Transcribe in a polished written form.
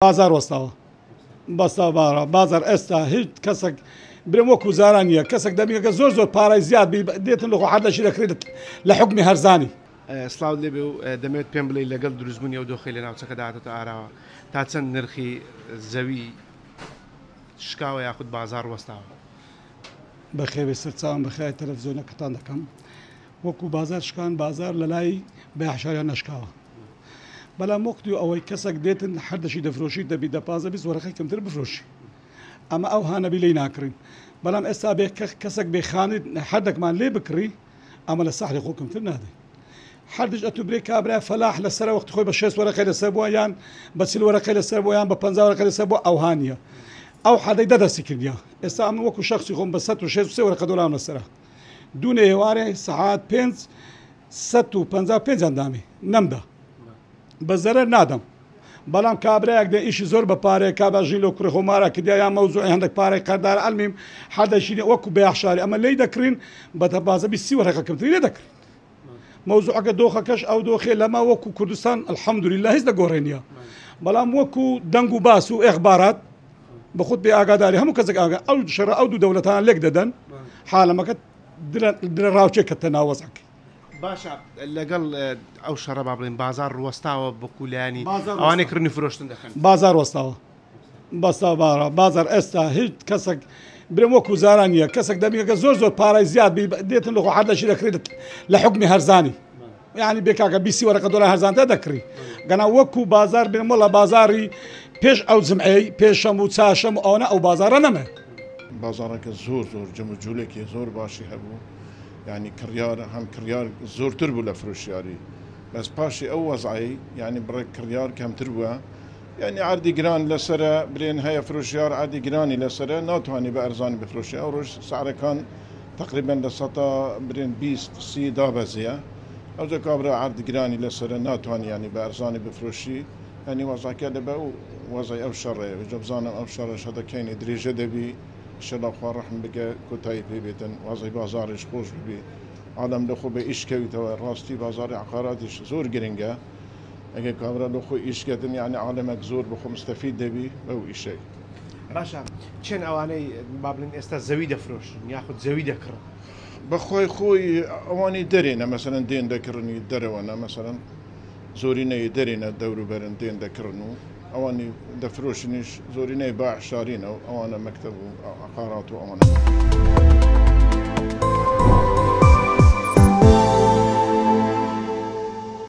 بازار وەستاوە بەستا بارە بازار ئێستا هیچ کەسێک برێم وەکو جاران نییە کەسێک دەبیەکە زۆر زۆر پارەی زیاد بی دێتن لە خۆ حەردەشی دەکرێت لە حکمی هەرزانی. سڵاوت لێبێ و دەمەوێت پێم بڵێی لەگەڵ دروستبوونی ئەو دۆخەی لە ناوچەکەدا هاتۆتە ئاراوە تا چەند نرخی زەوی شکاوە یاخود بازاڕ وەستاوە؟ بەخێربێی سەرچاوم بەخێرای تەلەفزیۆنەکەتان دەکەم وەکو بازار شکان بازار لەلای بەیاحشاریان نەشکاوە بەلام وەختی ئەوەی کەسەک دێتن حەردەشی دەفرۆشی دەبی دە پازە 20 وەرەقەی کەمتر بفرۆشی ئەمە ئەو هانەبی لی ناکڕین بەڵام ئێستا بێ کەسەک بێ خانیت حەردەکمان لێ بکڕی ئەمە لە سەحری خۆ کەمتر نادەین حەردش ئەتو برێ کابرا فەلاح لەسەر وەختی خۆی بە 6 وەرەقەی لەسەر بووە یان بە 40 وەرەقەی لەسەر بووە یان بە 50 وەرەقەی لەسەر بووە ئەوها نییە ئەو حەدەی دە دەستی کردیە ئێستا ئەمن وەکو شخصی خۆم بە 163 وەرەقە دۆلارم لەسەرە دوونێ ئێوارێ سەعات 5 155 ئەندامی نەمدا بە زەرەر نادەم بەڵام کابرایەک دێ ئیشی زۆر بە پارەیە کابرا ژین لۆ کوڕی خۆ مارا کردیا یان مەوزوعی هەندێک پارەی قەردار ئەلمیم حەدەشی وەکو بەیاخشاری ئەمە لی دەکڕین بە تەبازە 20 وەرەقە کەمتری لێ دەکڕین مەوزوعەکە دۆخەکەش ئەو دۆخێ لەمە وەکو کوردستان الحەمدللە هیچ دەگۆڕێ نییە بەڵام وەکو دەنگ و باس و ئێخبارات بەخۆت پێ ئاگاداری هەموو کەسێک ئاگا ئەو شەڕە ئەو دوو دەوڵەتان لێک دەدەن حالەمەکە درە ڕاوچێ کە ناوەزعەکەی. باشە لەگەڵ ئەو شەڕە با بڵێین بازاڕ وەستاوە بەکو لایەنی ئەوانەی کڕین و فرۆشتن دەکەن؟ بازاڕ وەستاوە بەستا بارە بازار ئێستا هیچ کەسێک برێم وەکو جاران نییە کەسێک دەبیەکە زۆر زۆر پارەی زیاد بی دێتن لە خۆ حەردەشی دەکڕی لە حکمی هەرزانی یعنی بێ کاکە 20 وەرەقە دۆلار هەرزانتر دەکڕی گەنا وەکو بازار بێم وەڵا بازاری پێش ئەو جمعەی پێشەم و چاشەم و ئەوەنە ئەو بازارە نەمێ. بازاڕەکە زۆر زۆر جموجولێکی زۆر باشی هەبوو یانی کڕیار هەم کڕیار زۆرتر بوو لە فرۆشیاری بەس پاشی ئەو وەزعەی یانی بڕێک کڕیار کەمتر بووە یانی عەردی گران لەسەرە برێن هەیە فرۆشیار عەردی گرانی لەسەرە ناتوانانی بە ئەرزانی بفرۆشی ئەو ڕۆژ سعرەکان تقریبا لە سەتا برێن 20 سی دابەزیە ئەوجا کابرا عەرد گرانی لەسەرە ناتوانانی یانی بە ئەرزانی بفرۆشی یانی وەزعەکە لەبە ئەو وەزعی ئەو شەڕەیە جا بزانم ئەو شەڕەش هەتا کەینێ درێژە دەبی ئیشەڵا خوا ڕەحم بکە کۆتایی پێ بێتن وەزعی بازاڕیش خۆش ببی عالەم لە خۆ بە ئیش کەویتەوە ڕاستی بازاڕی عەقاراتیش زۆر گرنگە ئەگەر کابرا لە خۆ ئیش کەتن یانی عالەمەک زۆر بە خۆ مستەفید دەبی بەو ئیشەی. باشە چێن ئەوانەی با بڵێین ئێستا زەوی دەفرۆشن یاخود زەوی دەکڕن؟ بەخوای خۆی ئەوانەی دەرێنە مەسەلەن دێن دەکڕنی دەرەوەنە مەسەلەن زۆرینەی دەرێنە دەوروبەرن دێن دەکڕن و ئەوانی دەفرۆشنیش زۆرینەی باع شارینە و ئەوانە مەکتەب و عەقارات و ئەوانە.